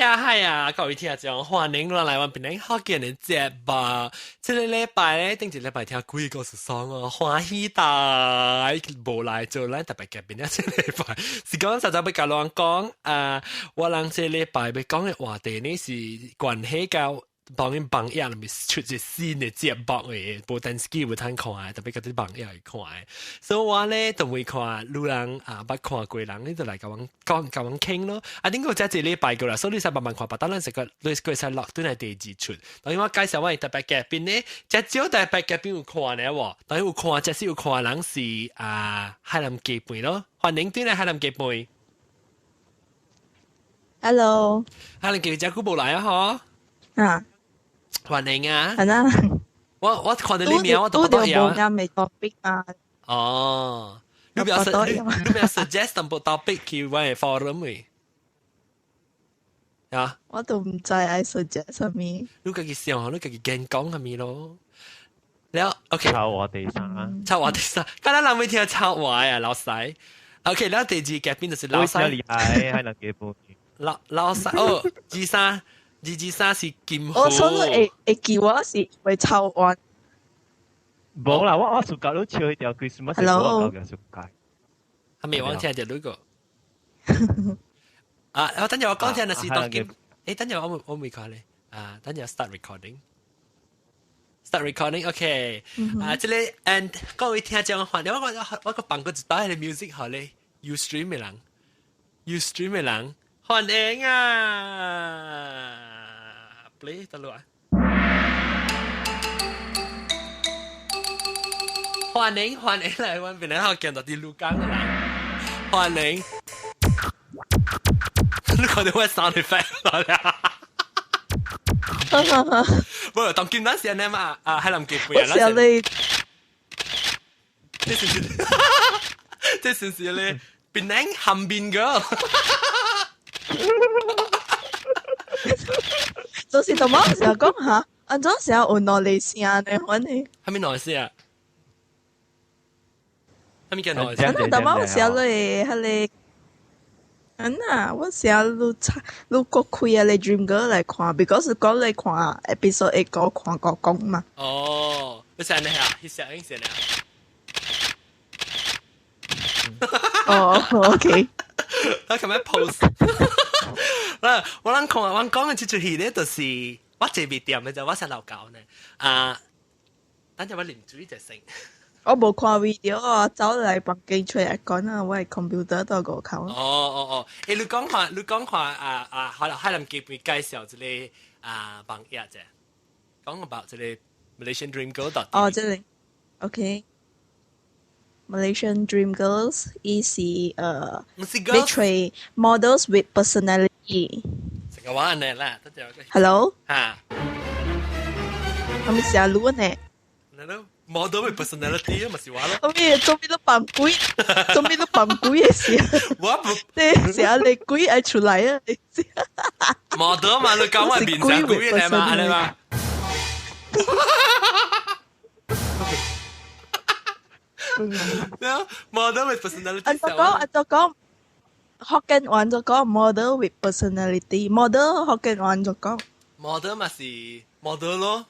啊係啊，各位聽眾，歡迎來阮檳城福建的節目。這个禮拜咧，頂一禮拜聽幾個是爽哦，歡喜到無來做咱特別嘉賓啊！這個禮拜是講實在欲共人講啊，我人這禮拜欲講的話題呢是關係到。當然網頁裡面出一新的節目的，無電視機有通看的，特別佮啲網頁會看的。所以我咧都會看，有人啊捌看過人，你就來共阮講，共阮傾咯。啊，頂個才一禮拜過啦，所以你使慢慢看，別等咱是個你個使落轉來第二出。當然我介紹我特別嘉賓咧，這少特別嘉賓有看咧喎，當然有看，這是有看人是啊海南雞飯咯，歡迎轉來海南雞飯。 Hello，海南雞飯這久無來啊，嗬？啊。歡迎啊！係啦，我看到你名我都不得了。冇啱未 topic 啊。哦，你不要 suggest 淡薄 topic 去我的 forum 位啊？我都毋知愛 suggest 啥物。你家己想，你家己講講啥物咯？了，OK。抄我地衫。抄我地衫，剛才人未聽抄我啊，老細。OK，了第二嘉賓就是老細。厲害，還能給補。老細哦，二三。二二三是金我想會記我是會抄完。無啦，我暑假都笑一條 Christmas。 Hello。還沒我聽到呢個。啊，我等陣我講聽的是當今，誒，等陣我未看咧。啊，等陣 start recording。Start recording，OK。啊，這個 and 各位聽眾歡迎，我個放過一擺的 music 好咧，Ustream 的人，Ustream 的人，歡迎啊！Play 得咯啊！歡迎歡迎來阮檳城福建到佇鹿港的人，歡迎！你看到我 sound effect 啦？無，當今咱是按呢嘛？啊，海南雞飯啊，我想你，這是咧檳城韓面哥。就是同我成日講嚇，按怎成日有兩個聲呢？反正。啥物兩個聲？啥物叫兩個聲？那同我成日咧，彼个，嗯啊，我成日你你國開啊，你 Dream Girl 來看，because 講你看 episode 一個看個講嘛。哦，你是按呢啊？彼聲音是按呢啊？哦，OK。我琴日 post。嗱，我諗看，我講嘅這齣戲咧，就是我這邊店嘅就我先老搞呢。啊，等陣我啉水就先。我無看 video 啊，走來房間出來講啊，我的 computer 都外口。哦哦哦，欸，你講看，你講看啊啊，海南基本介紹這个啊網頁啫，講 about 這個 Malaysian Dream Girl 到。哦，這个，OK。Malaysian Dream Girls 伊是欲揣 models with personality。成個話呢啦，得就。 Hello。嚇。係咪成日錄呢？你都 model with personality 咪是話咯。做咩做咩都扮鬼，做咩都扮鬼嘅事。我不。你成日你鬼愛出來啊！你 model 嘛，你講我面成鬼嚟嘛，係嘛？model with personality。按就講，按就講，福建話就講 model with personality，model 福建話就講。 model 嘛是 model 咯。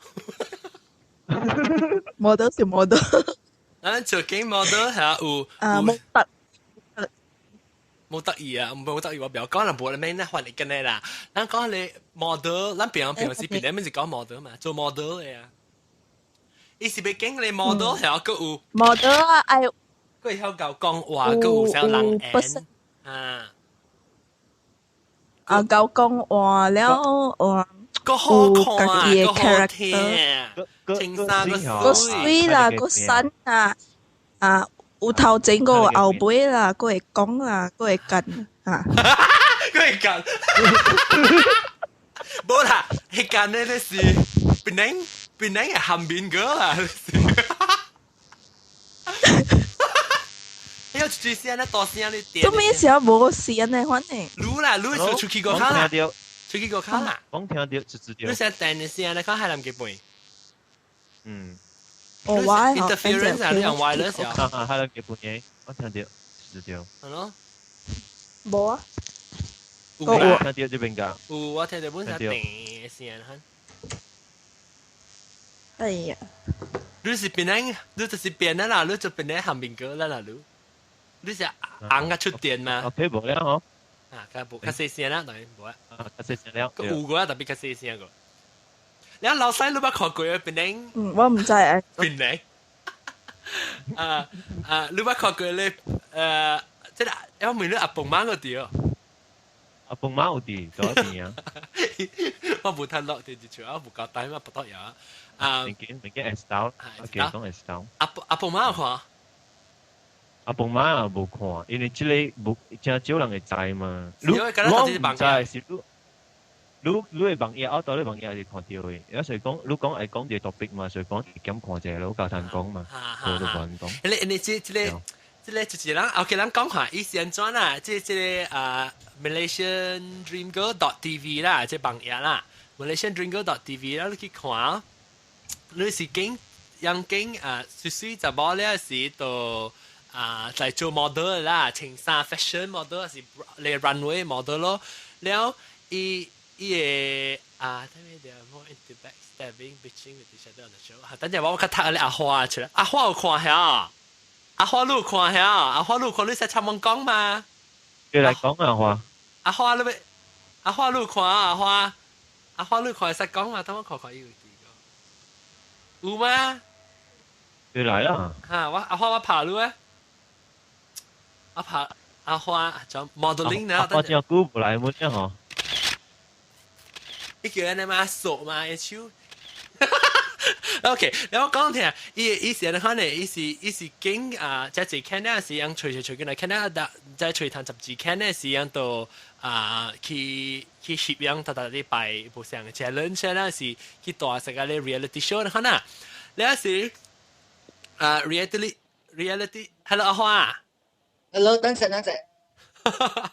model 是 model。啊，做緊 model 係有。啊，冇得。冇得意啊，唔冇得意，我不要講啦，無啦咩咧，翻嚟跟你啦。咱講你 model，咱平常平時平時咪是講 model 嘛，做 model 嘅啊。伊是欲講你 model 係閣有 model 啊，愛閣會曉𠢕講話，閣有啥人緣啊？啊，𠢕講話了，哇！閣好看，閣好聽，穿衫閣媠啦，閣瘦啦，啊，有頭前閣有後尾啦，閣會講啦，閣會幹啊！閣會幹，無啦，彼間咧咧是檳城檳城的韓面哥啦，你有一句聲咧，大聲咧點？做咩時候無聲呢？反正。擼啦，擼就出去個卡啦，出去個卡啦。講聽到，直直你成電的聲咧，講海南雞飯。嗯。哦，我 interference 啊，你用 wireless 啊？啊，海南雞飯嘅，我聽到，直直係咯。無啊。有啦，聽到這邊㗎。有我聽到本身定聲哈。哎呀，你是邊個？你就是變啦啦，你就變咧韓面歌啦啦，你你是紅啊出電嘛？ OK，無了嗬。啊，較無較細聲啦，當然無啊。啊，較細聲了。有個特別較細聲個。你老細你捌看過啊？邊個？嗯，我毋知啊。邊個？啊啊！你捌看過咧？這個我問你阿鳳媽個對。阿鳳媽有佇做邊啊？我無太落佇一處，我無交代嘛，不得呀。啊，明見明見 S 刀，我記講 S 刀。阿鳳媽有看？阿鳳媽也無看，因為這個無真少人會知嘛。你我唔知是你。你你的網頁，我到你網頁是看到的，有時講你講愛講這個 topic 嘛，所以講減看者，你夠談講嘛，我都無講。你你這這個這個就是咱 OK，咱講下伊是按怎啦？這這個啊，Malaysian Dream Girl dot TV 啦，這網頁啦，Malaysian Dream Girl dot TV 啦，你去看，你是經樣經啊，水水查某咧是到啊，在做 model 啦，穿衫 fashion model 是你 runway model 咯，了伊。伊個啊，等下啲 more into backstabbing, bitching with each other on the show。等陣我較讀你阿花出來，阿花有看下，阿花你有看下，阿花你有看你使插問講嘛？你來講阿花。阿花你欲，阿花你有看阿花，阿花你看會使講嘛？等我看看伊有幾個，有嗎？你來啦。嚇！我阿花我拍你啊，我拍阿花做 modeling 呢。阿花真久無來問啊嗬。你叫人嘛熟嘛一手。OK，然後講聽，伊伊是安怎呢？伊是伊是經啊，這一看咧是樣吹吹吹進來，看咧在吹彈雜誌，看咧是樣到啊去去攝影，逐逐禮拜無相嘅 challenge 咧是去大食個咧 reality show 可能，咧是啊 reality reality，hello 阿花，hello，等陣等陣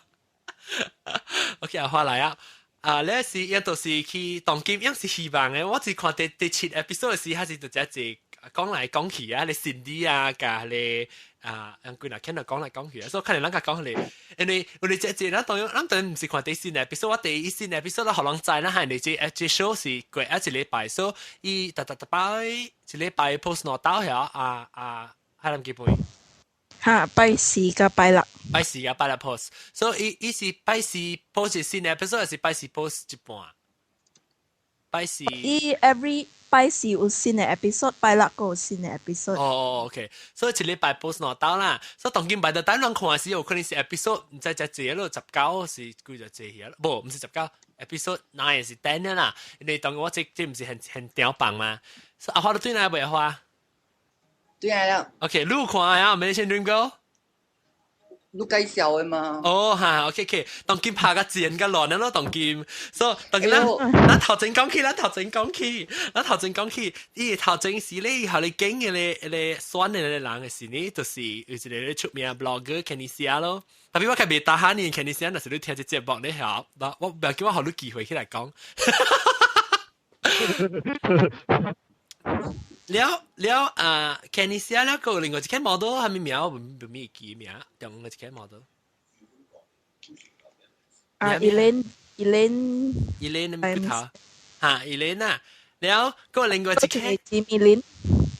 ，OK 阿花來啊。啊，咧是伊就是去當今，樣是希望嘅。我只看第第七 episode 時，還是就只一講來講去啊，你心理啊，佮你啊，人幾若聽到講來講去啊，所以可能咱較講你，因為因為這這咱當咱當然毋是看第四 episode，我第一新 episode 都予人知，咱係你這這 show 是過一禮拜，所以伊逐逐逐擺一禮拜 post 兩道遐啊啊，還能幾杯？哈，拜四佮拜六，拜四佮拜六 post，所以伊伊是拜四 post 新 episode，還是拜四 post 一半？拜四。伊 every 拜四有新的 episode，拜六閣有新的 episode。哦，OK，所以一禮拜 post 兩道啦。所以當今拜到等人看時，有可能是 episode 毋知只濟咯，19是幾就濟去無，毋是19 episode 9是 10 啦。因為當我這這毋是很很屌棒嘛。所以阿花都對來未阿花？對來了。 OK，你有看啊？Malaysian Dream Girl？你介紹的嘛？哦，哈，OK OK，當今拍個剪個亂咯，當今，所以當今咱咱頭前講起，咱頭前講起，咱頭前講起，伊頭前是咧，予你揀的咧，咧選的咧人的是呢，就是有一個咧出名 blogger Kenny Sia 咯。特別我較袂打哈呢，Kenny Sia 若是你聽這節目咧嚇，我我袂叫我予你機會起來講。了了啊，Kenny Sia 了個另外一個 model 係咪名？我唔唔記名，另外一個 model。啊，Elaine Elaine Elaine 咩頭？嚇，Elaine 啊，了個另外一個 Jimmy Lin，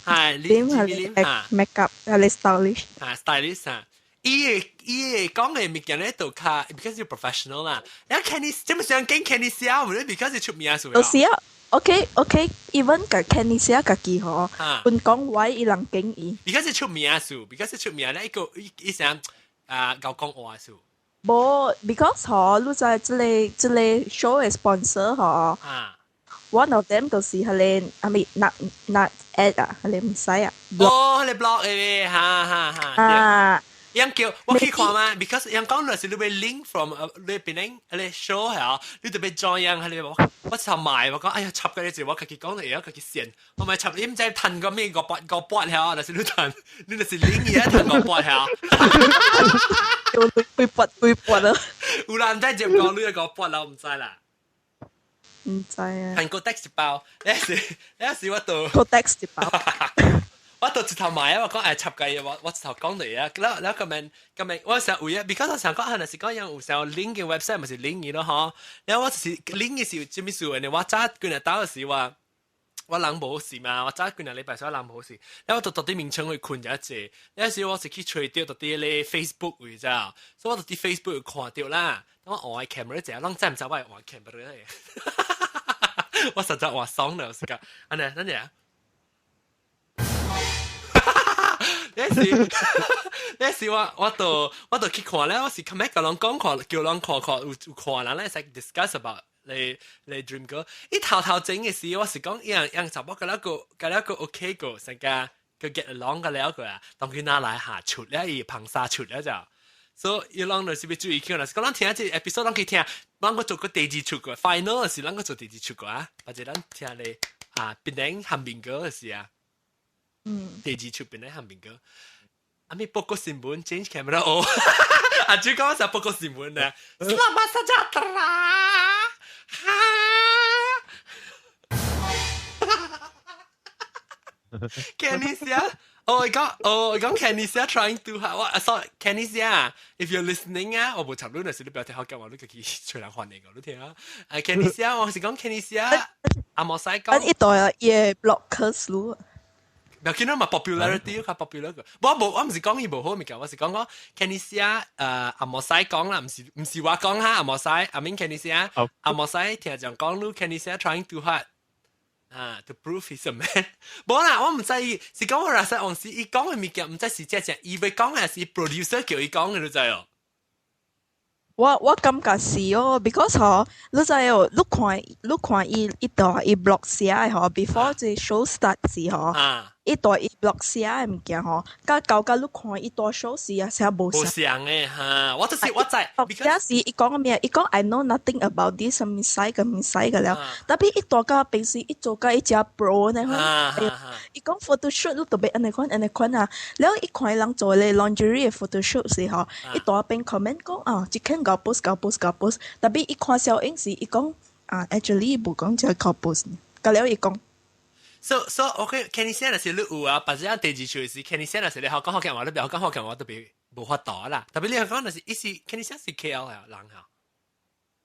係 Jimmy Lin 嚇，make up 係 stylist，嚇 stylist 嚇。伊個伊個講的物件咧都較 because 是 professional 啦。了 Kenny 這麼想跟 Kenny Sia，唔係 because 出名是有時啊。OK OK，even 佮 Kenny Sia 家己吼，本講話伊人敬伊。 because 是出名數，because 是出名咧，一個伊伊想啊𠢕講話數。無，because 吼，你知這個這個 show 的 sponsor 吼，one of them 就是彼個啊咪 not not ad 啊，彼個毋知啊。哦，彼個 blog 的，哈哈哈。啊。樣叫我去看嘛，because 樣講就是你欲 link from 你邊頂你 show 係你特別 join 樣係你我我插埋我講哎呀插嘅你就我家己講嚟，我家己線，我咪插你毋知趁個咩五百五百係，但是你趁你就是 link 嘢趁五百係。會撥會撥啊！有人毋知接講你個五百啦，毋知啦。毋知啊。趁個 text 一包，那時那時我都個 text 一包。我到一頭買啊，我講愛插計，我一頭講嚟啊，แล้วแล้ว咁樣咁樣，我想有啊，because 我想講可能是講有時候 link 嘅 website 咪是 link 嘅咯嗬，然後我就是 link 嘅時候，咩事呢？我早幾日打嘅時話。我人無事嘛，我早幾日禮拜所人無事，然後我就到啲名稱去困咗一隻，有時我是去揣到到啲咧 Facebook 位咋，所以我就啲 Facebook 看到啦。當我換 camera 者，攏知唔知我係換 camera 嘅？我實在換爽了，是個，安尼，等陣。那時我就去看咧，我是琴日甲人講看，叫人看看有看人咧，使 discuss about 你 dream girl，伊頭頭整嘅時，我是講一樣樣查某甲了個甲了個 OK 個，成個個 get along 個了個啊，當佢拿來下出了，伊捧沙出了就，所以伊攏就是要注意去啦。是講咱聽這 episode，咱去聽，咱個做個第二出個 final 是咱個做第二出個啊，或者咱聽咧啊，變成韓面歌嘅時啊，第二出變成韓面歌。阿咪報告新聞 change camera 哦，阿主講是報告新聞呢，Selamat sejahtera。哈！Kenny 姐，哦，我講，哦，我講 Kenny 姐 trying to 哈，我 sorry Kenny 姐，if you're listening 啊，我無插你，若是你不要聽好講話，你家己隨人歡迎我，你聽啊。啊，Kenny 姐，我是講 Kenny 姐，阿莫使講。一代也 blockers 咯。唔要緊嘛，popularity 較 popular 個。我無，我唔是講伊無好物件，我是講講 Kenny 姐，阿莫使講啦，唔是我講哈，阿莫使，阿明 Kenny 姐，阿莫使聽講講你 Kenny 姐 trying too hard 啊，to prove he's a man。無啦，我唔知伊是講我實往時伊講嘅物件，唔知是真正伊欲講還是 producer 叫伊講嘅，你知哦？我感覺是哦，because 嗬，你知哦，你看伊代伊 blog 寫的嗬，before 這 show start 時嗬，伊代伊 blog 寫的物件嗬，甲舊甲你看伊大 show 時啊，寫無相嘅哈，我就是我知。寫時伊講咩？伊講 I know nothing about this，什麼使個唔使個了。特別伊大甲平時伊做甲伊誠 pro 呢款，伊講 photoshoot 你特別按呢款按呢款啊，了伊看人做咧 lingerie 的 photoshoot 時嗬，伊大邊 comment 講啊，這間𠢕 post 𠢕 post 𠢕 post，特別伊看小影時，伊講啊，actually 無講這𠢕 post，甲了伊講。 So OK, Kenny 先若是你有啊，或者第二處是 Kenny 先若是你學講福建話，你不要講福建話特別無法度啦。特別你講若是伊是 Kenny 先是 KL 啊，人哈。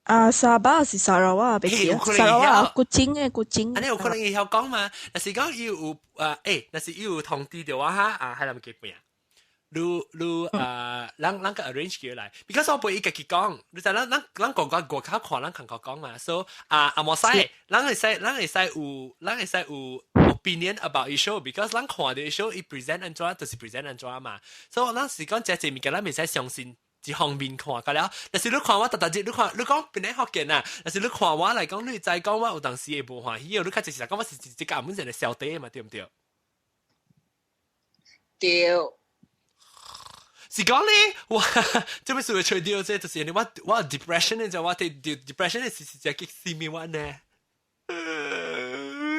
啊，沙巴是沙拉瓦，別記啊，沙拉瓦古晉嘅古晉。按呢有可能伊曉講嘛？若是講伊有啊，若是伊有通知著我哈啊，還來毋記背啊。你你啊，人個 arrange 起來，because 我袂伊家己講，你知咱個個外口看，咱看佢講嘛，所以啊啊無使，咱會使有 opinion about 伊 show，because 咱看到 show 伊 present 按怎，就是 present 按怎嘛，所以咱是講這這物件，咱袂使相信一方面看個了，但是你看我逐逐日，你看你講邊個福建啊？但是你看我來講，你知講我有當時會無歡喜，你較就是講我是一個本身的小弟嘛，對毋對？對。是講咧，我這邊是會吹掉，這就是因為我 depression 呢，就我對 depression 是只激死我呢。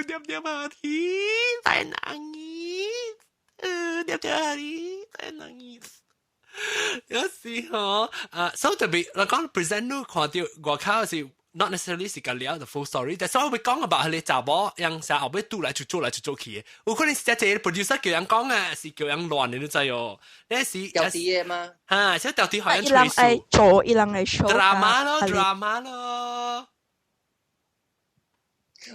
點點 hati saya nangis，點點 hati saya nangis。有時候啊，所以特別我講 present 你看到外口是 not necessarily 是個了 the full story，但是我會講 about 佢查某樣啥後尾拄來就做來就做去的，有可能是這個 producer 叫人講啊，是叫人亂的，你知哦？那是調啲嘢嗎？哈，小調啲好像伊人愛做，伊人愛 show drama 咯，drama 咯。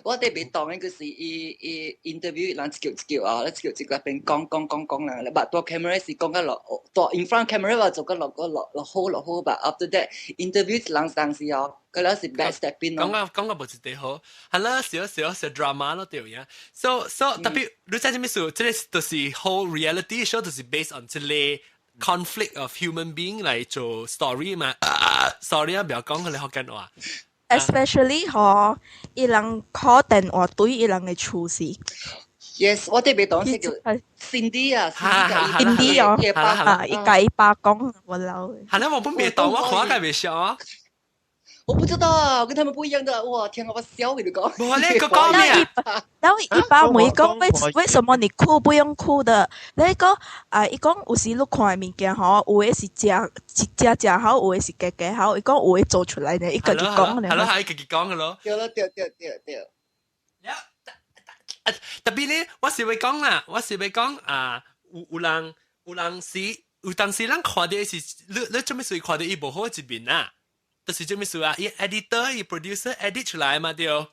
我特別當嘅是伊伊 interview 人一叫一叫啊，一叫一叫邊講講講講啦，你把多 camera 是講個落，多 in front camera 話做個落個落落好落好吧。After that interview 人上是哦，佢咧是 backstabbing 咯。講個講個無一地好，係啦，少少少 drama 咯對呀。So 特別你知啥物事？這個就是 whole reality show，就是 based on 這個 conflict of human being 來做 story 嘛。Sorry 啊，不要講佢哋學緊話。 Especially 嗬，伊人 call 電話對伊人嘅廚師。 Yes，我特別當時叫 Cindy 啊，Cindy 哦，啊，伊共伊爸講，我老。係啦，我本未當，我看個未笑啊。我不知道啊，我跟他們不一樣的。哇，天啊，我笑你講。我咧個講咩啊？然後伊爸問伊講為什麼你哭不用哭的？你講啊，伊講有時你看的物件吼，有的是食食食好，有的是加加好。伊講有的做出來呢，伊家己講呢。係咯，係家己講嘅咯。對咯，對對對對。啊，特別咧，我是會講啦，我是會講啊，有人是有當時咱看到是，你做咩事看到伊無好一面啊？就是做咩事啊？伊 editor 伊 producer edit 出來嘛對。對。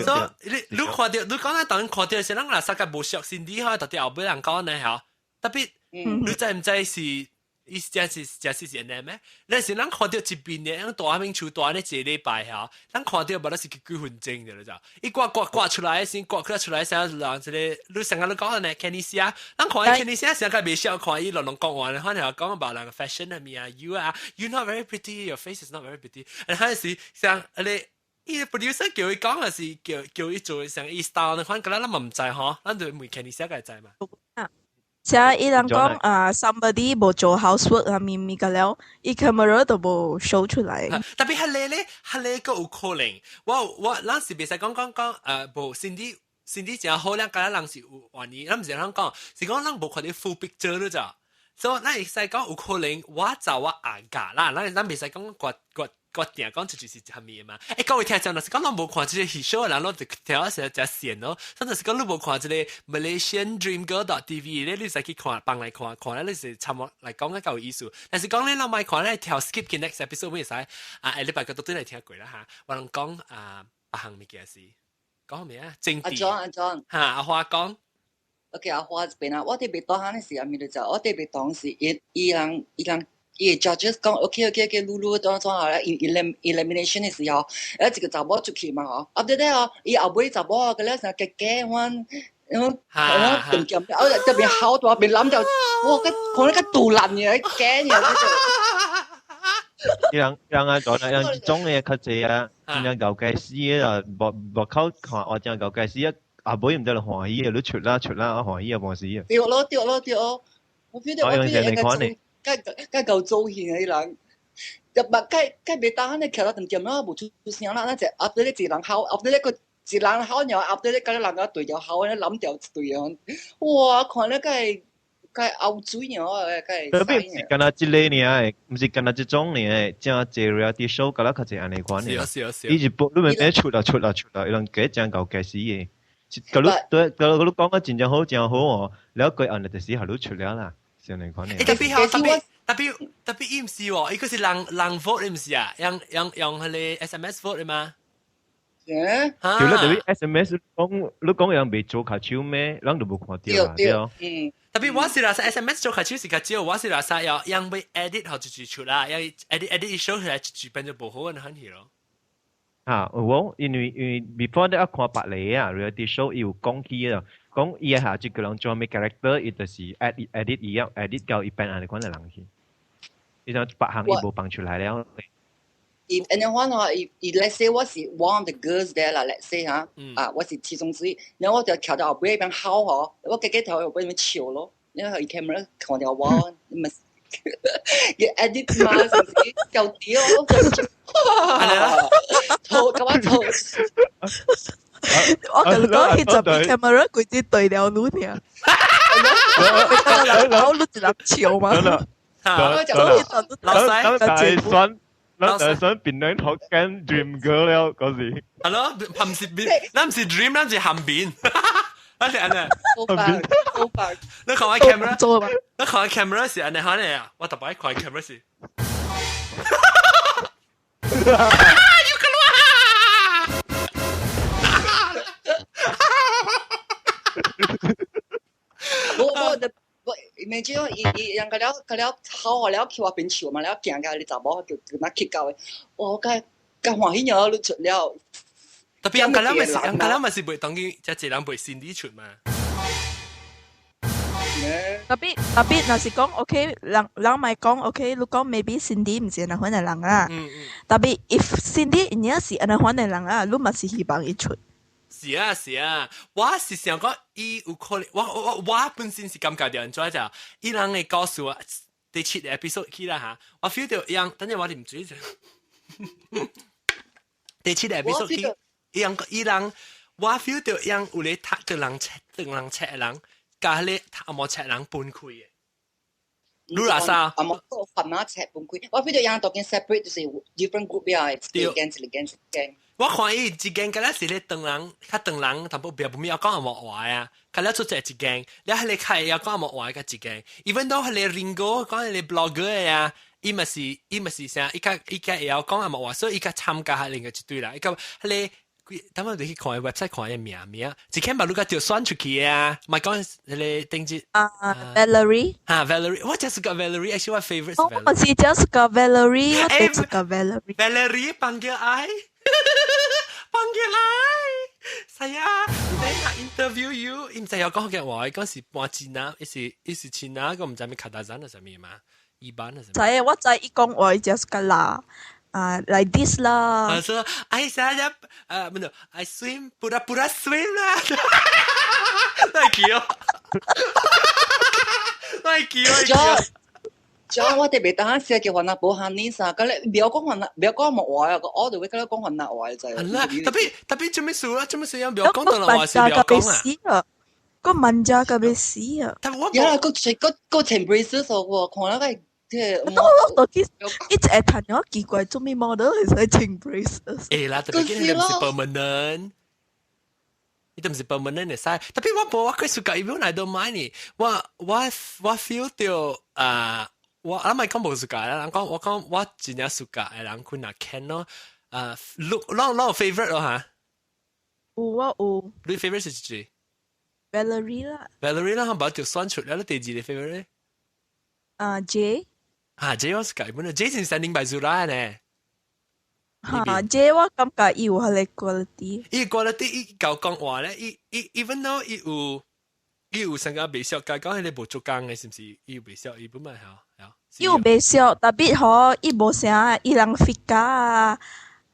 所以你看到你講咱當看到是咱若啥個無熟 Cindy 吼，特別後尾人講呢吼，特別你知毋知是？伊這是按呢咩？那是咱看到一邊的，樣大面厝大呢一個禮拜吼，咱看到無得是幾分鐘的了就，伊掛掛掛出來先掛出來先人這個，你成日你講呢，Kenny 啊，咱看 Kenny 成個未笑看伊攏攏講完，反正講別人 fashion 啊物啊，you 啊，you not very pretty，your face is not very pretty，然後是像你。伊 producer 叫伊講還是叫伊做像伊 style 呢？反正咱嘛毋知吼，咱就問 Kenny 個知嘛。像伊人講啊，somebody 無做 housework 啊，咪咪個了，伊 camera 都無 show 出來。特別係你咧，係你個有可能，我咱是袂使講，無 Cindy 真好，咱敢若人是有願意，咱毋是人講，是講咱無看到 full picture 咯咋。所以咱會使講有可能我就我阿家啦，咱袂使講決定講這就是啥物嘛？欸，各位聽眾，若是講攏無看這個戲 show 的人，攏就聽我成日誠咯。甚至是講你無看這個 Malaysian Dream Girl dot TV 咧，你使去看，放來看，看咧你是差無來講個較有意思。但是講你攏莫看咧，跳 skip 去 next episode 會使啊？下禮拜個都對來聽過啦哈。我攏講啊，別項物件是講咩啊？政治。阿 John 阿 John。哈，阿花講。 OK，阿花這邊啊，我特別當下時，阿咪就我特別當時，伊人。伊 judges 講 OK OK OK，嚕嚕當裝好啦，elimination 的時候，一個查某出去嘛嗬，啊對對哦，伊後尾查某個咧成個嘅阮，我我點點，我特別好大邊諗就，哇！個可能個肚腩嘅驚嘅。伊人啊，講人種嘅較濟啊，真正舊計死啊，無無口看，我真舊計死啊，後尾毋知就歡喜啊，你出啦出啦，歡喜啊，無死啊。對咯對咯對哦，我 feel 到我 feel 到應該。該夠做戲啊！伊人，入物該袂當你徛到點點啦，無出聲啦，咱就後底咧一人吼，後底咧個一人吼，然後後底咧甲你人家對著吼，咧攬掉一對啊！哇，看咧該該嘔水哦，該。特別是敢若這個爾，毋是敢若這種爾，真濟 reality show 敢若較濟按呢款爾。是啊是啊是。伊是播你明明出啦出啦出啦，伊人加真夠計死的。甲你對，甲你講個真正好真好哦，了過後就是予你出了啦。是按呢款爾。特別好，特別伊毋是喎，伊個是人 vote 毋是啊，用彼个 SMS vote 嘛？誒，對啦，特別 SMS 講你講人袂做跤手咩？人就無看著啦，對。嗯。特別我是話 SMS 做跤手是較少，我是話說要用欲 edit 好就出啦，要 edit edit show 出來就變做無好的很去咯。啊，有因為 before 你一看別個啊，reality show 伊有講起啊，講伊下這個人做咩 character，伊就是 edit edit 伊啊，edit 到伊變按呢款的人去。伊就別項伊無放出來了。 If anyone 話，if let's say 我是 one of the girls there 啦，let's say 嚇，啊，我是其中之一，然後我就徛到後尾邊吼嗬，我家己頭後尾邊笑咯，因為伊 camera 看到我，你咪伊 edit 嘛，是唔是？夠屌，錯咁啊錯。我同你講，佢就俾 camera 佢只對了你聽，你得人你一人笑嘛。老細，大選，咱大選變兩學緊 Dream Girl 了嗰時。係咯，唔是變，咱唔是 Dream，咱是含變。咱是按呢。好白，好白。你看我 camera，你看我 camera 是按呢，可能啊，我特別看 camera 是。You keluar！我 imagine 伊伊人個了個了好了去我邊笑嘛，了行過你查某就就那乞到的，哇！該該歡喜了，你出了。特別人個了咪是人個了咪是袂當佢，這一人袂心理出嘛。特別特別，若是講 OK，人人咪講 OK，你講 maybe Cindy 毋是按呢款的人啊。特別 if Cindy 真正是按呢款的人啊，你嘛是希望伊出。是啊是啊，我是想講伊有可能，我本身是感覺到按怎就，伊人會告訴我第七個 episode 起啦嚇，我 feel 到伊人，等陣我啉水者。第七個 episode 起，伊人我 feel 到伊人有咧讀對人冊對人冊的人，佮彼个阿毛冊人分開的。你拉啥？啊，冇個份啊，赤半開。我 feel 到人當間 separate 就是 different group 呀，一間一間一間。我看伊一間，敢若是咧長人，較長人，淡薄別不咪講紅毛話啊，敢若出一間，你係你開要講紅毛話個一間，even though 係你 Ringo 講係你 blogger 啊，伊嘛是啥，伊較會曉講紅毛話，所以伊較參加下另外一隊啦，伊較係你。等我哋去看 website 看伊名名，一間把你個就選出去啊，咪講你頂住啊，Valerie 啊，Valerie，我就是個 Valerie，actually 我 favorite 我是就是個 Valerie，我就是個 Valerie。 Valerie panggil I, panggil I. Saya saya interview you，伊毋知有講福建話，講是半支那，伊是支那，個毋知咩卡達山啊啥物嘛，一般啊啥物。知，我知伊講話就是個啦。啊，like this 啦。啊，說哎，saya 啊，唔對，I swim pura-pura swim 啦。Thank you. Thank you. 仲我特別等下寫叫雲南保漢尼啥，咁你不要講雲南，不要講木話啊，個我就會跟你講雲南話就係。係啦，特別特別做咩事啦？做咩事啊？不要講到話是不要講啊。個問家個要死啊！但我有啦，個個個前 braces 喎，看那個。我都去一直會談我奇怪，做咩 model 會使穿 braces？會啦，特別你唔是 permanent，你都唔是 permanent 嘅使。特別我無我佢暑假伊本來都買呢，我 feel 到啊，我我咪講無暑假啦，人講我講我真正暑假嘅人佢若 can 咯，啊，look，啷啷 favorite 咯嚇？有啊有。你 favorite 是誰？Valerie 啦。 Valerie 啦，我就選出了，你第二個 favorite？啊 J。啊，這我是改本啦，這是 standing by Zura 呢。哈，這我感覺伊有彼個 quality。伊 quality 伊夠講話咧，伊 even though 伊有成個袂俗，講講彼個無做工嘅，是毋是？伊有袂俗，伊本來係係。伊有袂俗，特別吼，伊無啥，伊人 Fika 啊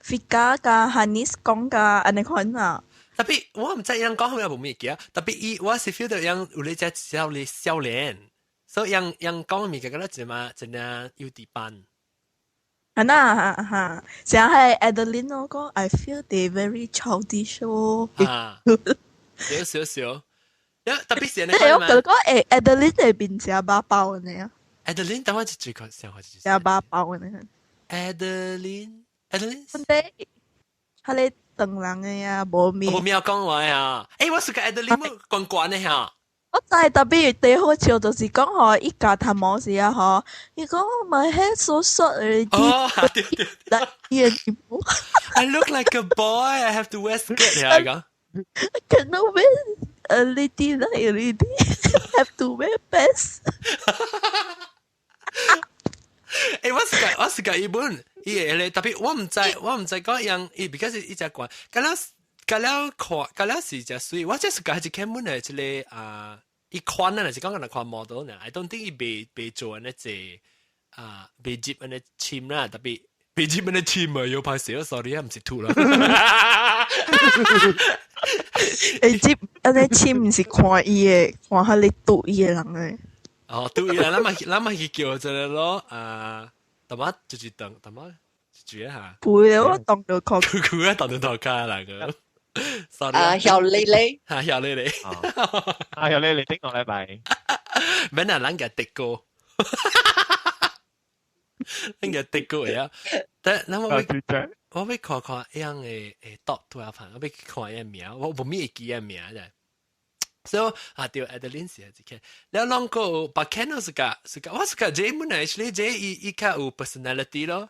，Fika 甲 Hanis 講甲按呢款啊。特別我毋知伊人講好有無物件，特別伊我是 feel 到人有咧只少年少年。所以人人講嘅物件，覺得真嘛真正有底班。啊那哈，像係 Adeline 我講，I feel they very childish 哦。啊，少少少，特別是你我覺得講誒，Adeline 會變成把包呢。 Adeline 等我一最個想法就是。食把包呢。 Adeline，Adeline。本地，佢哋長人嘅呀，無面。無面講話啊！欸，我是個 Adeline 關關的嚇。我知特別最好笑就是講吼，伊教頭毛時啊吼，伊講 my hair so short already。哦，對對對。 I look like a boy. I have to wear skirt 呀，講。 I cannot wear a lady like a lady. Have to wear pants. 欸，我是個伊本，伊會咧，特別我毋知講樣，伊 because 伊只關，敢若敢了看，敢了是只水，我這是個係一根本的這個啊。伊款啊，是講敢若看 model 呢，I don't think 伊袂做按呢濟啊，袂接按呢簽啦，特別袂接按呢簽啊，有歹勢，sorry 啊，毋是吐啦。會接按呢簽毋是看伊的，看彼個拄伊的人的。哦，拄伊人，咱嘛去叫一個咯，啊，淡仔就是等，淡仔就一下。會我當到靠。佢佢啊，當到頭卡啦個。 sorry 啊，曉麗麗，哈，曉麗麗，啊，曉麗麗，頂個禮拜，免啊，咱個滴歌，咱個滴歌呀。但那我欲看看一樣的誒 top 多少盤，我欲看伊名，我無咪會記伊名啫。So 啊，對，Adeline 是一個，了啷個把 Ken 是個是個，我是個這本來 actually 這伊較有 personality 咯。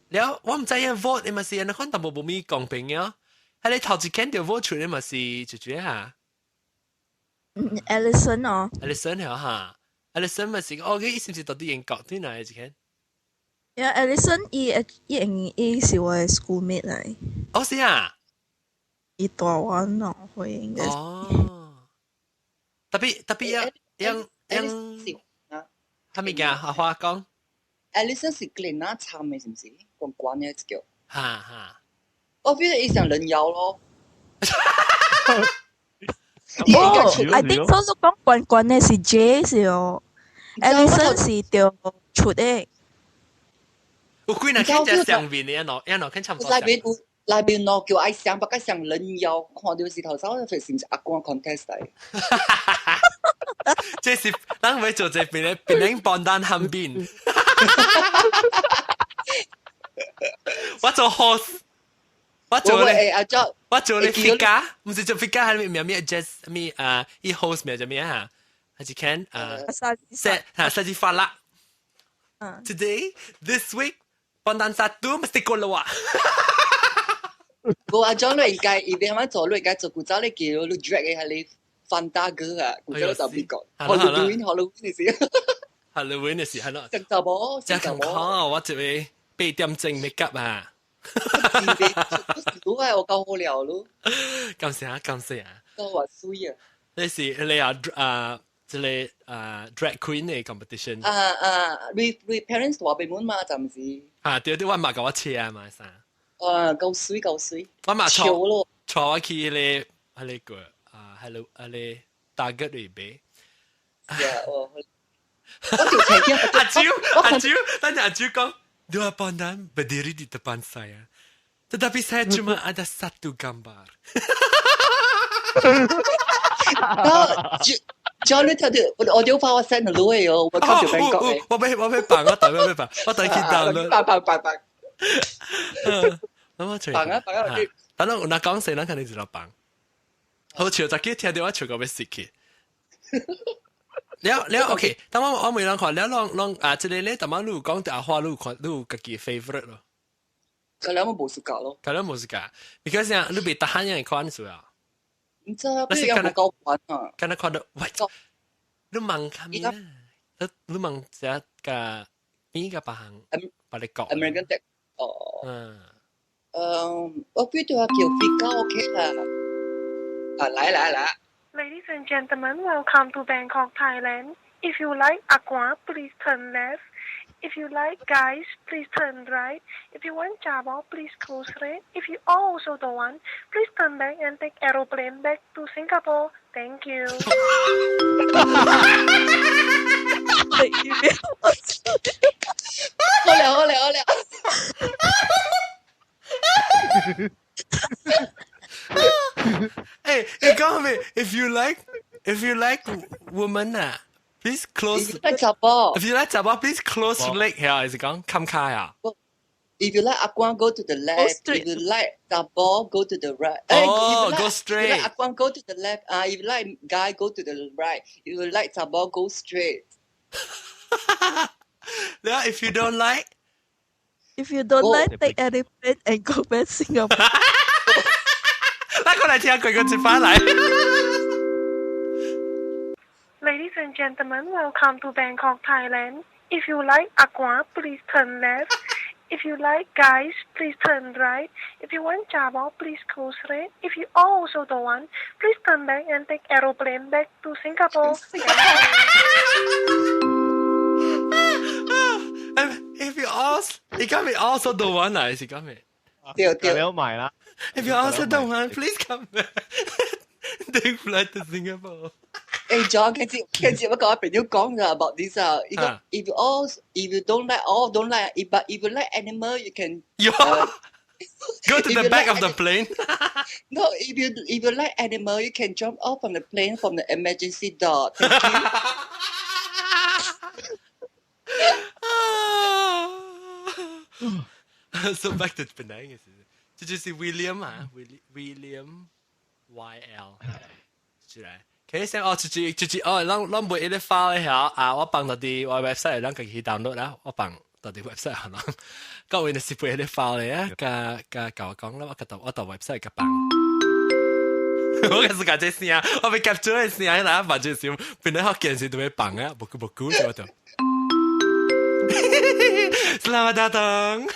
了我毋知影 vote 伊嘛是按呢款淡薄無咪公平啊。係你頭一間就 vote 出來嘛是就這下。嗯，Alison 哦。 Alison 係哈，Alison 嘛是，哦，佢是毋是到底英國對哪一間？呀，Alison 伊伊是我的 schoolmate 來。哦，是啊。伊大我2歲應該。哦。特別特別啊，樣樣，係咪嘅？阿花講。 Alison 是 Glenna 參的，是毋是？關關的叫。哈哈。我 feel 伊像人妖咯。哦，I think 所講關關的是 J 是哦，Alison 是條出的。有幾人看只上面的，一路一路看差唔多。內邊有內邊喏叫愛上，不過像人妖，看到時頭先，我是毋是阿光 contest 嚟？這是咱會做這邊咧，檳城 pandan 餡餅。我做 host，我做咧，阿 Jo，我做咧 fika，唔是做 fika，係咩咩 jazz 咩啊？伊 host 咩做咩啊？還是 can 啊？set 嚇，設計發啦。Today, this week, pandan satu mesti keluar。無阿 John 你應該伊邊係做你應該做古早你叫你 drag 嘅係你范大哥啊，古早就邊個？Halloween Halloween 嘅時，Halloween 嘅時係咯。正就冇，正近可我這邊8點鐘 make up 啊。都係我夠好料咯。感謝啊，感謝啊。夠話水啊！你是你啊啊，這個啊 drag queen 嘅 competition。啊啊，你 parents 話俾滿嘛，暫時。啊，對對，我媽教我車啊嘛，啥。啊，夠水夠水。我媽坐坐我去迄個迄個啊，迄個迄個大吉裏邊。呀，我我就聽見阿蕉阿蕉，等陣阿蕉講，dua pandan berdiri di depan saya, tetapi saya cuma ada satu gambar。然後你聽到我我發我 send 落去哦，我看到邊個嘅。我俾我俾扮我等我俾扮，我等去 download。扮扮扮扮。咁我隨扮啊扮啊！等我嗱講死，咱肯定就落扮。好笑，就記聽到我笑到欲死去。了了，OK，等我我問人看，了攏攏啊，這個咧，淡仔你有講阿花，你有看，你有家己 favorite 咯？佢兩個無暑假咯。佢兩無暑假，because 啊，你別得閒人看數啊。唔知啊，你有冇夠玩啊？敢若看到，喂，你問下面啊？你你問這個邊個別行？別你國？American Tech 哦。嗯。嗯，我記得叫比較 OK 啦。啊，來來來。 Ladies and gentlemen, welcome to Bangkok, Thailand. If you like aqua, please turn left. If you like guys, please turn right. If you want 查某, please go straight. If you also don't want, please turn back and take aeroplane back to Singapore. Thank you. Thank you. 好了好了好了。誒，你講咩？If you like woman 啊，please close。 If you like 查某 If you like 查某，please close leg 係還是講冚開啊？If you like 阿光，go to the left. If you like 查某，go to the right. 哦，go straight. If you like 阿光，go to the left. 啊，if you like guy, go to the right. If you like 查某，go straight. 你話 if you don't like, if you don't like, take aeroplane and go back Singapore. 拉過來聽佢個接翻嚟。 Ladies and gentlemen, welcome to Bangkok, Thailand. If you like aqua, please turn left. If you like guys, please turn right. If you want 查某, please go straight. If you also don't want, please turn back and take aeroplane back to Singapore. Thank you. If you also，你今日 also don't want 啊？是今日？對對，你好埋啦。 If you also don't want, please come back. Take flight to Singapore. 誒，John，跟住跟住我個朋友講咗 about this 啊，if you don't like all don't like, but if you like animal, you can go to the back of the plane. No, if you like animal, you can jump off from the plane from the emergency door. Thank you. So back to Penang 這就是 William 啊，William Y L 出來。其實哦，就是就是哦，咱咱每一個 file 咧啊，我放到啲我 website，咱家己去 download 啦，我放到啲 website 可能，各位就是每一個 file 咧啊，加加教我講啦，我到我到 website 個放。我開始講這聲，我被 capture 的聲，嗱，反正是本來學件事都會放啊，無久無久就就。Selamat datang。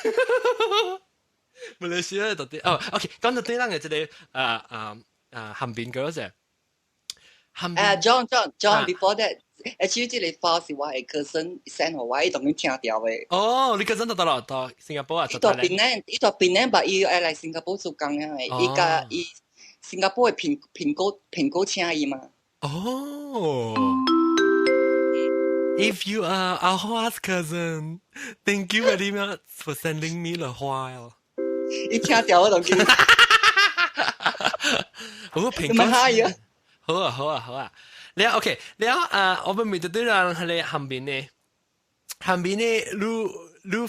馬來西亞到底哦，OK，講到對咱嘅這個啊啊啊餡餅嗰隻。啊，John John John，before that，actually 這個 file 是我嘅 cousin send 予我，伊當然聽到嘅。哦，你 cousin 到到到新加坡啊？伊到檳城，伊到檳城，但伊愛來新加坡做工啊！伊共伊新加坡嘅蘋蘋果蘋果請伊嘛。哦。If you are 阿花's cousin, thank you very much for sending me the file. 伊聽到我就記。好蘋果。好啊好啊好啊！你 OK，你啊，我們面對對人係你後邊呢，後邊呢，你你你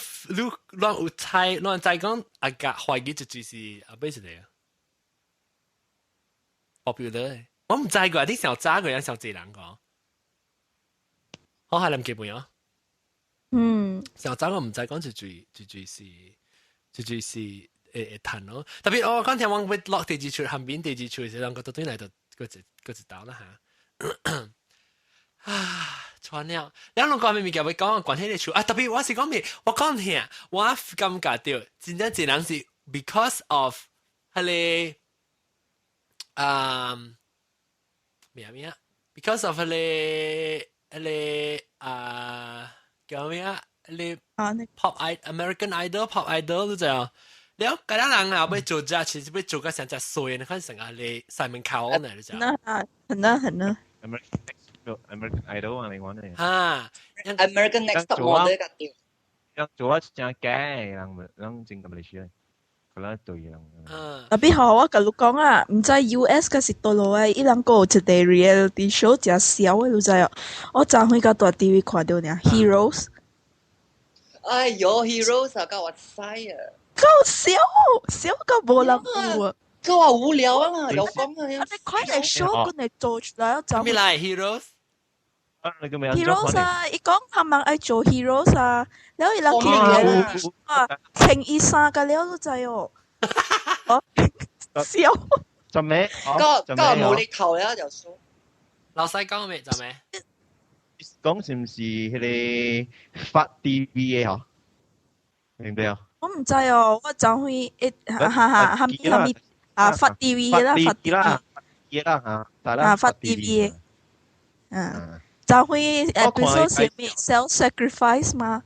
亂有猜，亂猜講阿格懷疑就是阿邊一個 popular，我唔知過，你想早個人想濟人講，我係諗基本啊。上早我唔知講就就是會會彈咯。特別我講聽我會落第二處，後邊第二處是兩個都對來就個一道啦嚇。啊，錯了，兩兩個咪物件會講關係的處啊。特別我是講咩？我講聽，我感覺到真正這人是 because of 彼個啊咩咩？because of 彼個彼個啊叫咩啊？你 pop i American Idol Pop Idol 都這樣。了，嗰啲人啊，要做只，其實要做個成隻衰，你看成個你 Simon Cowell 呢，你知？那很啊很啊。 American Idol 啊，你講呢？嚇，American Next Top Model 個對。做啊真假，人人真咁嚟說，佢啦對人。特別好，我共你講啊，毋知 US 個是佗落來，伊人閣有一個 reality show 誠痟的，你知哦？我昨昏佮大 TV 看著爾，Heroes。哎喲，Heroes 啊，夠我知啊！夠痟，痟到無人有啊！佢話無聊啊嘛，有講啊。你快來 show 佢嚟做出來，就咩來 Heroes？ Heroes 啊！伊講他們愛做 Heroes 啊，然後伊人去 reality 啊，穿伊衫個了都知哦。哦，笑。做咩？個個無厘頭了就說。老細講咩？做咩？講是毋是彼個發 TV 的嗬？明白啊？我毋知哦，我昨昏一哈哈哈，哈咪啊發 TV 啦，發 TV 啦，啦嚇，啊發 TV，嗯，昨昏 episode 是咩 self sacrifice 嘛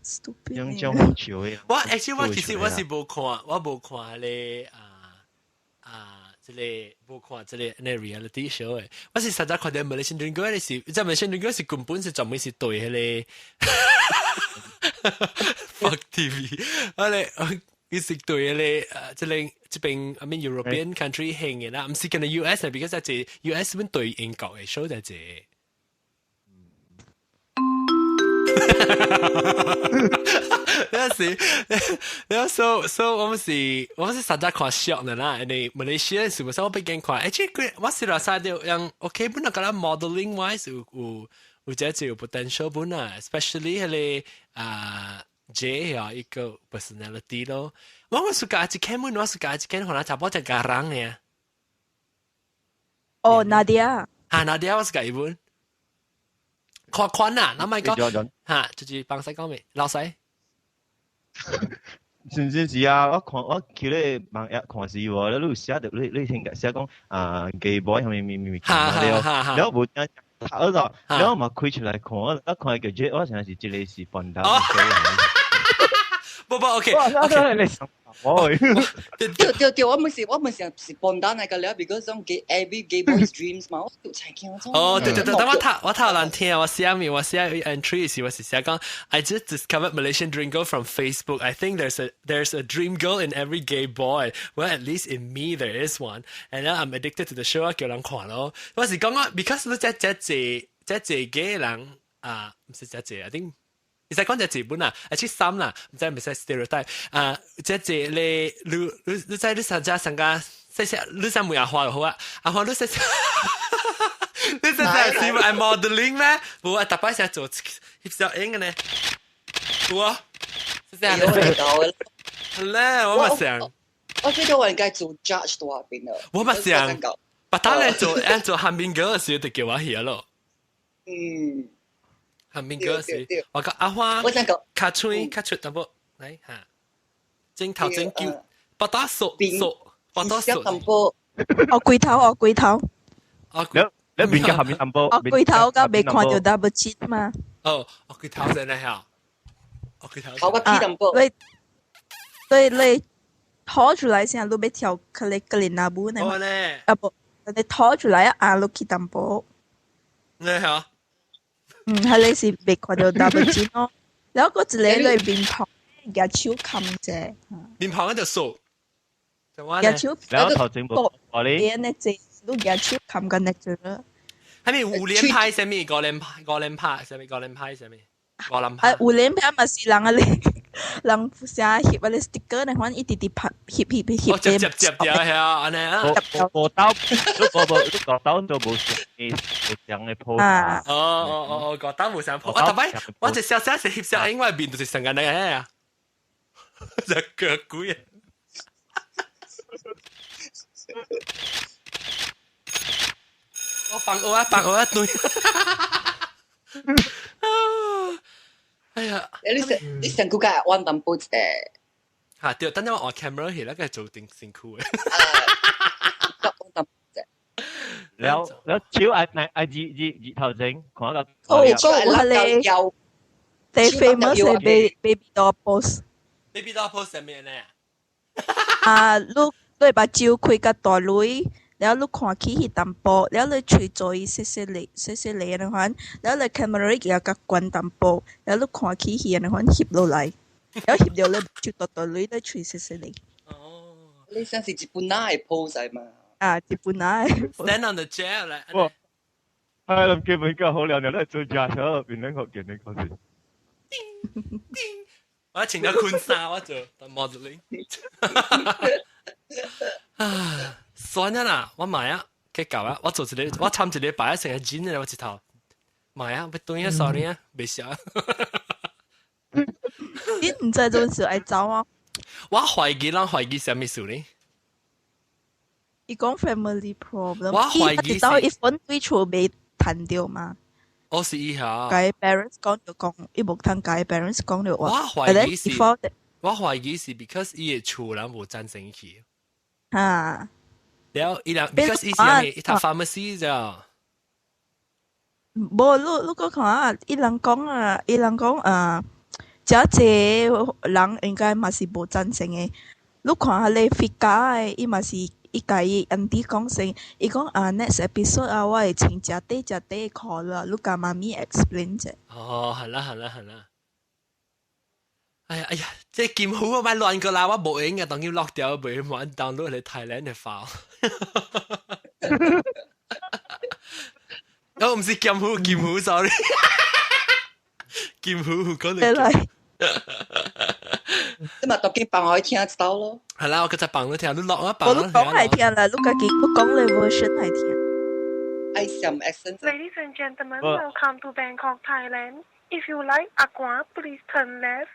？Stupid。樣將好笑的。我 actually 我其實我是無看，我無看咧啊啊，這個無看這個那 reality show 的，我是實在看到 Malaysian Dream Girl 是，這 Malaysian Dream Girl 是根本是專門是對彼個 Fuck TV，我咧伊是對彼個這個這邊 I mean European country 興的啦，毋是干焦 US 啊，because 這 US 本對英國的 show 就這。那是，那 so 我們是實在看小的啦，因為馬來西亞是不是我比較看，而且佢我是話晒到樣 OK 本來覺得 modeling wise 有這就有 potential 本啊，especially 彼個啊 J 啊一個 personality 咯。我 suka 一間本，我 suka 一間可能差不多就garang 嘅。哦，Nadia。嚇，Nadia 我 suka 伊本。看款啊，那咪講嚇，就是幫使講未，老細。是唔是是啊？我看我去咧網頁看時喎，你有寫著你聽寫講啊，gay boy 係咪咪咪咪，了了無聽讀咗，了嘛開出來看，我看個這我想是這個是笨蛋。不不，OK OK。哦，對對對，我們是笨蛋嚟個了，because 種 gay every gay boy's dreams 嘛，我就才聽種。哦，對對對，等我讀難聽，我寫咪我寫 entry 時我是寫講，I just discovered Malaysian Dream Girl from Facebook. I think there's a dream girl in every gay boy. Well, at least in me there is one. And now I'm addicted to the show，叫人看咯。我是講我，because 你這這這這這個人啊，毋是這這，I think。你使講隻日本啊，而且三啦，毋知毋使 stereotype 啊，這這咧，你你知你上只上個細細，你想問阿花就好啊，阿花你細細，你細細是愛 modeling 咩？無啊，逐擺成做翕相影嘅呢，有啊，是這樣。好咧，我嘛想，我記得我應該做 judge 多邊啊。我嘛想，把他來做，按做韓邊哥時就叫我去咯。韓邊哥時，我講阿花，我想講，較吹較出淡薄，來嚇，鏡頭真叫，把打索索，把打索。哦，龜頭哦，龜頭。哦，你邊個後面淡薄？哦，龜頭甲未看到 double chin 嘛？哦，哦，龜頭真係嚇，哦，龜頭。頭個起淡薄。你對你拖出來先，你欲跳可能格林那布呢？哦咧。啊不，你拖出來啊，你起淡薄。你嚇？嗯，係你是未看到 double chin 咯。然後嗰一個你面龐舉手冚者。面龐嗰條數。舉手。然後頭前無我你。你這你舉手冚緊那隻。係咪五連派啥物？五連派，五連派啥物？五連派啥物？五連派。啊，有連派嘛是人啊咧，人寫翕啊咧 sticker 那款一直直拍翕翕翕。哦，接接接掉係啊，按呢啊。無刀，你無無你個刀都無相嘅無相嘅 pose 啊。哦哦哦哦，個刀無相 pose。我特擺，我一小小是翕相，因為面就是成個那個啊，隻腳鬼啊！我放我啊，放我一對。哎呀！你成你成個嘅彎淡薄啫。嚇對，等陣我 camera 去那個做定辛苦嘅。彎淡薄啫。了了，超愛愛愛熱熱熱頭整，看個。哦，個有係咧，最 famous 嘅 baby doll pose。 baby doll pose 係咩咧？啊，你你把酒開甲大蕊，了你看起彼淡薄，了你喙做伊細細粒細細粒按呢款，了你 camera 也共懸淡薄，了你看起彼按呢款翕落來，了翕著你就大大蕊，你喙細細粒。哦，你像是日本仔的 pose 嚟嘛？啊，日本仔。 Stand on the chair 嚟。哇！係諗基本夠好了，你做假手，變兩個見你嗰時。我穿咗寬衫，我做 modeling。啊，算啦啦，我買啊，結夠啊，我做一個，我參一個擺成個剪嘅，我一頭買啊，要對啊，sorry 啊，未寫。你毋知陣時愛走啊？我懷疑，咱懷疑啥物事呢？伊講 family problem，我懷疑伊直到伊反對厝未談著嘛。我是伊下。共 parents 講就講，伊無通共 parents 講就話。我懷疑是，我懷疑是 because 伊的厝人無贊成去。啊。了，伊人 because 伊是啥物？伊讀 pharmacy 咋？無，你你閣看啊！伊人講啊，伊人講啊，遮濟人應該嘛是無贊成的。你看下咧 Fika 的，伊嘛是伊共伊 auntie 講先，伊講啊 next episode 啊，我會穿遮短遮短的褲啦，你共媽咪 explain 者。哦，係啦係啦係啦。哎呀哎呀，這劍虎我咪亂過啦，我無閒嘅，當佢落掉，袂玩 download 嚟 Thailand 嘅 file。我唔是劍虎，劍虎，sorry。劍虎講嚟嚟。你嘛當見放我聽得到咯。係啦，我嗰隻放你聽，你落啊放。我你講係聽啦，你家己你講你 version 係聽。愛什 accent。 Ladies and gentlemen, welcome to Bangkok, Thailand. If you like aqua, please turn left.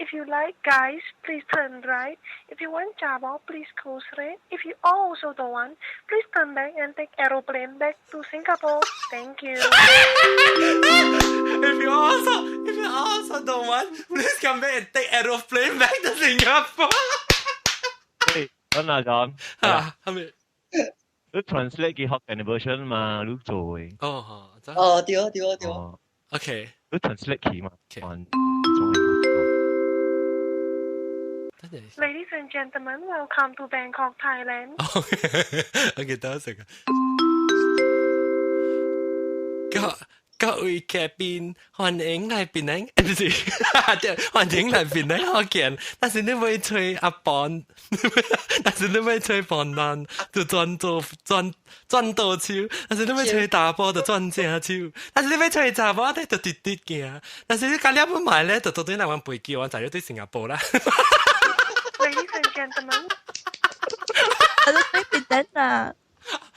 If you like guys, please turn right. If you want Java, please go straight. If you also don't want, please turn back and take aeroplane back to Singapore. Thank you. If you also don't want, please come back and take aeroplane back to Singapore. 喂，等下講，啊，係咪？你 translate 佢學緊 version 嘛，你做嘅。哦，哦，對啊，對啊，對啊。 OK，你 translate 佢嘛？ Ladies and gentlemen, welcome to Bangkok, Thailand. OK，等一陣。各各位嘉賓，歡迎來檳城，唔是，對，歡迎來檳城福建。但是你欲揣阿邦，但是你欲揣邦人，就轉做轉轉倒手；但是你欲揣查埔，就轉正手；但是你欲揣查某咧，就直直行。但是你加了不買咧，就到對來阮飛機，阮就要對新加坡啦。 Ladies and gentlemen，啊，你對檳城啊？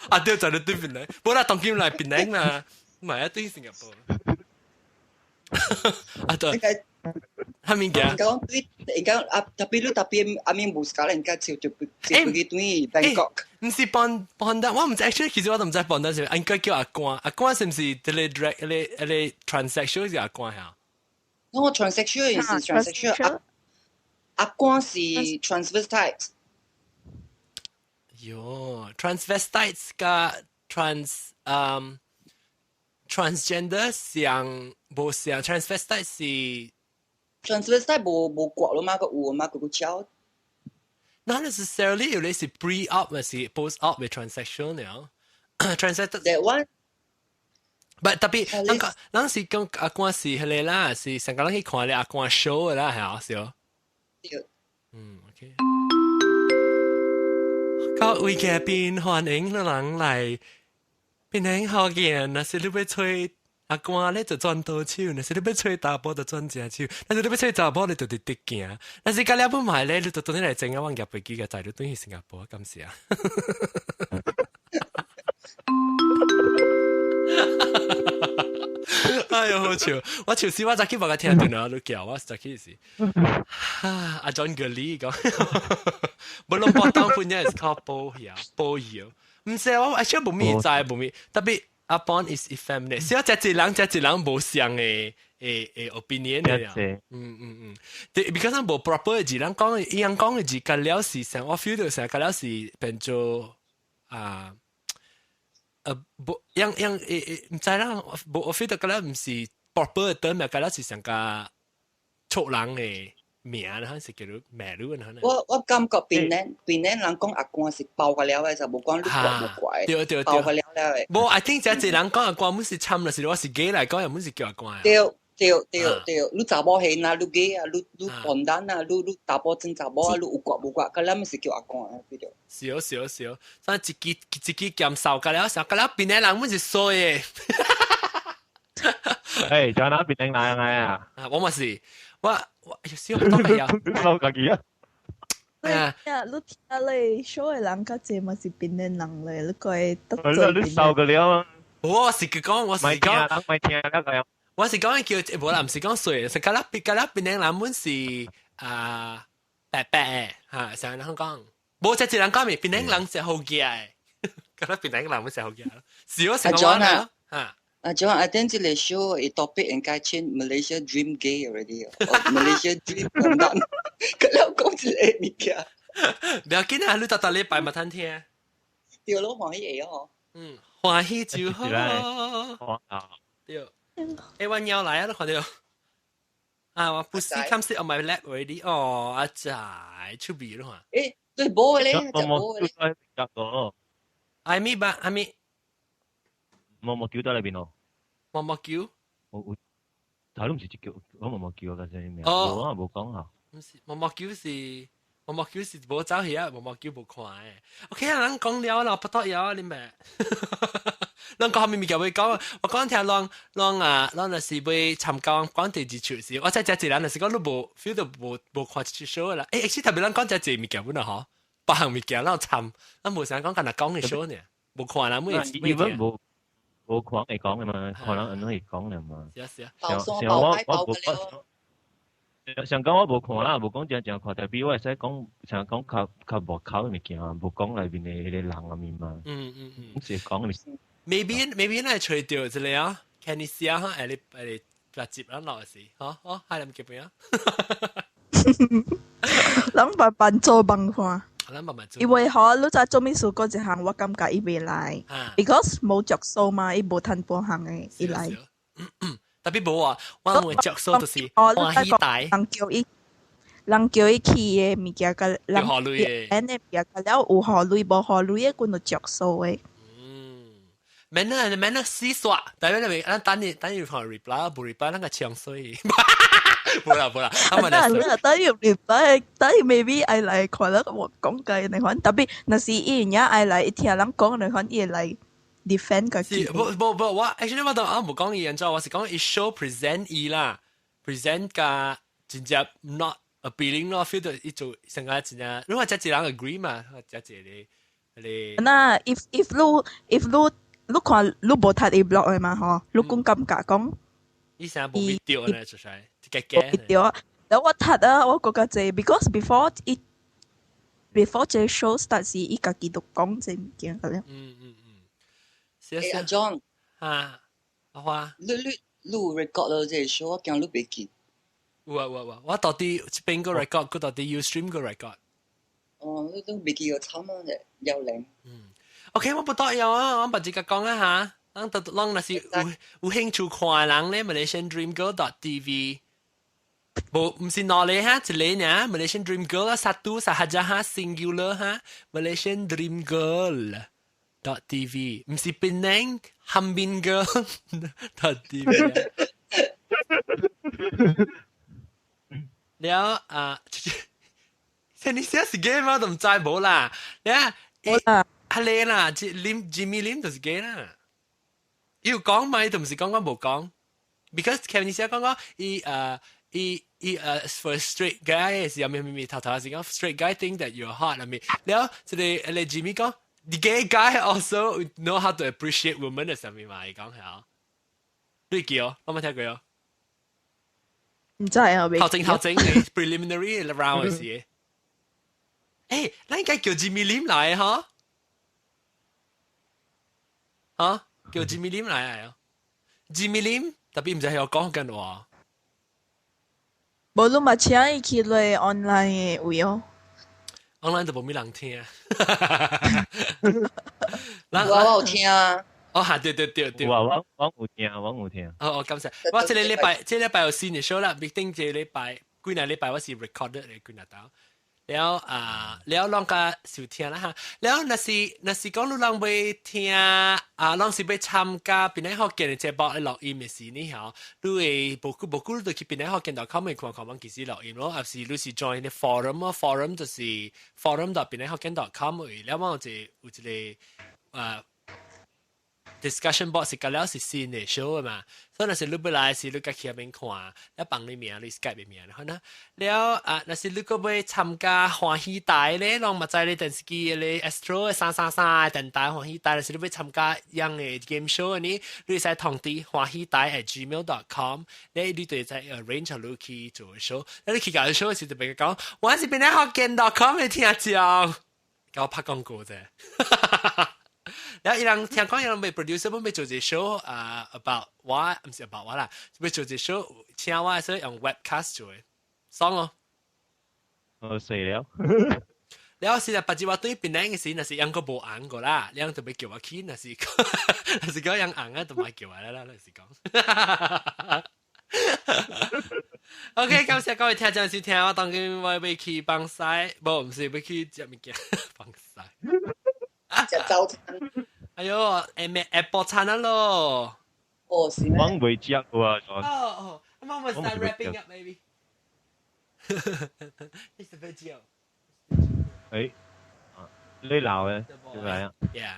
啊對，就你對檳城，無啦，當今來檳城啦。唔係啊，對新加坡。啊對，係咪嘅？講對，應該啊特別你特別阿面無時間，應該就就就去對 Bangkok。唔是幫幫得，我唔知 actually 其實我都唔知幫得是，應該叫阿關，阿關是唔是這個 direct 這個這個 transsexual 是阿關嚇？我 transsexual 是 transsexual，阿阿關是 transvestite。喲，transvestites 加 trans 嗯。transgender 上無像 transvestite 是 transvestite 無無國咯嘛，個有嘛，個個叫。 Not necessarily 有啲是 pre-op 還是 post-op 嘅 transsexual 呢？transvestite that one。 But 特別，咱講，咱是講阿關是彼個啦，是上個人去看咧阿關 show 的啦，係啊，是哦。對。嗯，OK。各位嘉賓，歡迎你人來。檳城福建，若是你欲揣阿官咧就轉倒手，若是你欲揣查埔就轉正手，若是你欲揣查埔你就佇直行，若是甲了本買咧，你就轉來前啊，阮夾飛機個載你轉去新加坡，感謝。哎呦，好笑！我笑死，我早起無甲聽到啦，你叫我早起是。阿 John 格里講，無論博當本人是靠保養保養，毋是我而且無咪知無咪，特別阿邦 is effeminate，小只一人只一人無相的 opinion 的啊。嗯嗯嗯，對，because 無 proper 的字，人講伊人講的字，甲了是成，我 feel 到成，甲了是變做啊。無樣樣毋知啦，無我 feel 到甲了毋是 proper 的 term，甲了是上較錯人的名啦，是叫做罵你可能。我感覺檳城人講阿官是包個了的，就無講你怪無怪。對對對，包個了了的。無，I think 這一人講阿官，毋是參了，是我是 gay 來講，又毋是叫阿官。對對對對，你查某係啊，你 gay 啊，你笨蛋啊，你查某真查某啊，你有怪無怪，佮咱毋是叫阿官啊，對對。是哦是哦是哦，所以一支一支劍掃甲了，掃甲了檳城人阮是衰的。誒，仲有哪檳城人啊？啊，我嘛是，我有時我都係有。我家己啊。啊！你聽咧，show 的人較濟嘛是檳城人咧，你個得罪。你受個了。我是講，我是講，咪聽了個。我是講叫，無啦，毋是講衰，是甲了甲了檳城人阮是啊白白的，嚇，成日人講，無只一人講咪，檳城人是好嘅，甲了檳城人阮是好嘅，是我成講啊，嚇。阿 John, I think 這個 show 伊 topic 應該簽 Malaysia Dream Gay already，Malaysia Dream 等等，佢了講這個物件。不要緊啊，你逐逐禮拜嘛通聽。對咯，歡喜會哦。嗯，歡喜就好。對。欸，我鳥來啊！你看到？啊，我不是 come sit on my lap already。哦，阿仔，出鼻咯嘛。欸，對，無咧，就無咧。阿咪吧，阿咪。毛毛叫到裏邊咯。毛毛叫？我頭都唔是叫，我毛毛叫啊，家陣咩？哦，無啊，無講啊。毋是毛毛叫是毛毛叫是無走去啊，毛毛叫無看的。OK 啊，咱講了啦，不得了啊，你咪。咱講蝦米物件欲講？我講聽攏攏啊，攏若是欲參加講第二出時，我再食一人，若是講你無 feel 到無無看一出 show 啦。欸，其實特別咱講遮濟物件本啦嗬，別項物件咱有參，咱無啥講干焦講的 show 呢，無看啦，每每日無無看會講的嘛，可能人會講的嘛。是啊是啊。像像我我無像講我無看啦，無講真正看，特別我會使講，像講較較無口的物件，無講內面的彼個人啊物嘛。毋是講的。 Maybe 咱會揣著一個啊，Kenny 寫哈，會你會你把接咱落時，好，好，係你記唔啊？人慢慢做慢看。咱慢慢做。因為嗬，你知做咩事嗰一項，我感覺伊袂來，because 無著數嘛，伊無趁半項的，伊來。特別無啊，我無著數就是歡喜大。人叫伊，人叫伊去的物件，佮人伊的物件，佮了有予鐳無予鐳的，阮就著數的。免啦，免啦，死煞，但係你咱等你等你看 reply，無 reply，咱個唱衰。無啦無啦，啊，等於 reply，等於 maybe 愛來看了我講嘅那款，特別若是伊有影愛來，伊聽人講那款，伊會來 defend 家己。無無無，我 actually 我都啊無講伊按怎，我是講伊 show present 伊啦，present 甲真正 not appealing 咯，feel 到伊做成個真正，如果這一人 agree 嘛，這一個你。那 if 你 if 你你看你無讀伊 blog 的嘛吼，你講感覺講，伊啥無必要呢？就是假假。對啊，然後我讀啊，我覺得這 because before 這 show start 時，伊家己都講這物件個了。嗯嗯嗯。是阿 John 啊，阿花，你你 record 到這個 show，我驚你袂記。有啊有啊有啊，我到底這邊個 record，佢到底 Ustream 個 record。哦，你都袂記個慘啊！有靈。嗯。OK，我不多要啊，我把這個講啊嚇。咱都咱若是有有興趣看的人咧，Malaysian Dream Girl dot TV。無，毋是兩個哈，一個爾，Malaysian Dream Girl 啊，satu sahaja 哈，singular 哈，Malaysian Dream Girl dot TV，毋是 Penang Hambin Girl dot TV。了啊，你寫是 gay 嗎？都毋知無啦，你啊，無啦。係你啦，林 Jimmy Lim 就是 gay 啦。要講咪就唔是講講無講，because Kevin 先講講伊伊for straight guy 是有咩咩咩頭頭是講 straight guy think that you're hot 係咪？了這個你 Jimmy 講，the gay guy also know how to appreciate women 係啥物嘛？伊講係啊，你記哦，我冇聽過哦。唔知啊，頭前頭前嘅 preliminary round 嘅時，咱應該叫 Jimmy Lim 來嗬？嚇，叫 Jimmy Lim 來啊！Jimmy Lim 特別唔知係我講緊話。無你嘛請伊去落 online 嘅位哦。 online 就無咩人聽。我有聽。哦，嚇，對對對對。我有聽，我有聽。哦哦，感謝。我這個禮拜，這個禮拜有新嘅 show 啦，必定這個禮拜，幾若禮拜我是 recorded 嘅幾若刀。了啊，了攏較收聽啦哈。了若是講你人欲聽啊，攏是欲參加檳城福建嘅節目錄音嘅時呢吼，你會無久無久你就去檳城福建 .com 看看，幾時錄音咯，抑是你是 join 啲 forum 咯，forum 就是 forum.檳城福建 .com 位，了我有一個discussion box 是甲了是新的 show 嘛，所以若是你欲來時，你家去遐邊看，了放你名，你 Skype 的名，好啦。了啊，若是你閣欲參加歡喜台咧，攏嘛知咧電視機咧 Astro 333電台歡喜台，若是你欲參加樣的 game show 呢，你會使通知歡喜台@gmail.com，你就會使 arrange 你去做 show，那你去搞 show 時就別講，我是檳城福建 .com 的聽眾，共我拍廣告啫。然後伊人聽講，伊人欲 producer 本欲做一個 show 啊，about 我，毋是 about 我啦，欲做一個 show，請我所以用 webcast 做的，爽哦。我死了。了後是啦，別日我對檳城嘅時，若是樣個無紅過啦，樣就欲叫我去，若是講樣紅啊，就莫叫我啦啦，就是講。OK，感謝各位聽眾收聽，我當今我欲去放屎，無，毋是欲去食物件，放屎。食早餐。哎喲，咩下晡餐啊咯？哦，是咩？我未食過啊。哦哦，I'm almost done wrapping up, maybe. It's a video. 誒，你鬧嘅，點解啊？Yeah.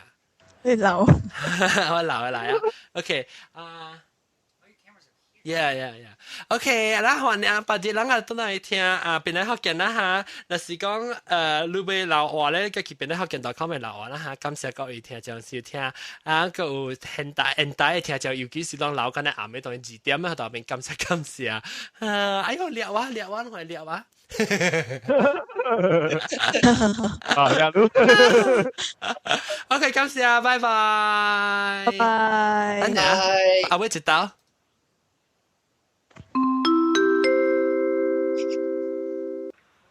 你鬧。我鬧嘅嚟啊。OK 啊。Yeah. OK，咱歡迎別日人啊，轉來聽啊，檳城福建啦哈。若是講你欲留話咧，佮去檳城福建 .com 的留話啦哈。感謝各位聽眾收聽，啊，閣有現代現代的聽眾，尤其是當留緊咧暗暝當2點啊，特別感謝感謝。啊，哎喲，掠我掠我，攏會掠我。啊，掠你。 OK，感謝，拜拜。拜拜。等下，阿尾一刀。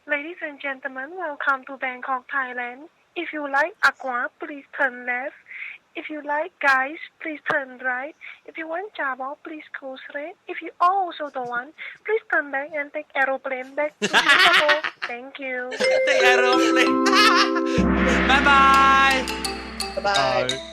Ladies and gentlemen, welcome to Bangkok, Thailand. If you like aqua, please turn left. If you like guys, please turn right. If you want Java, please go straight. If you also don't want, please turn back and take aeroplane back to Singapore. Thank you. Take aeroplane. Bye bye. Bye bye.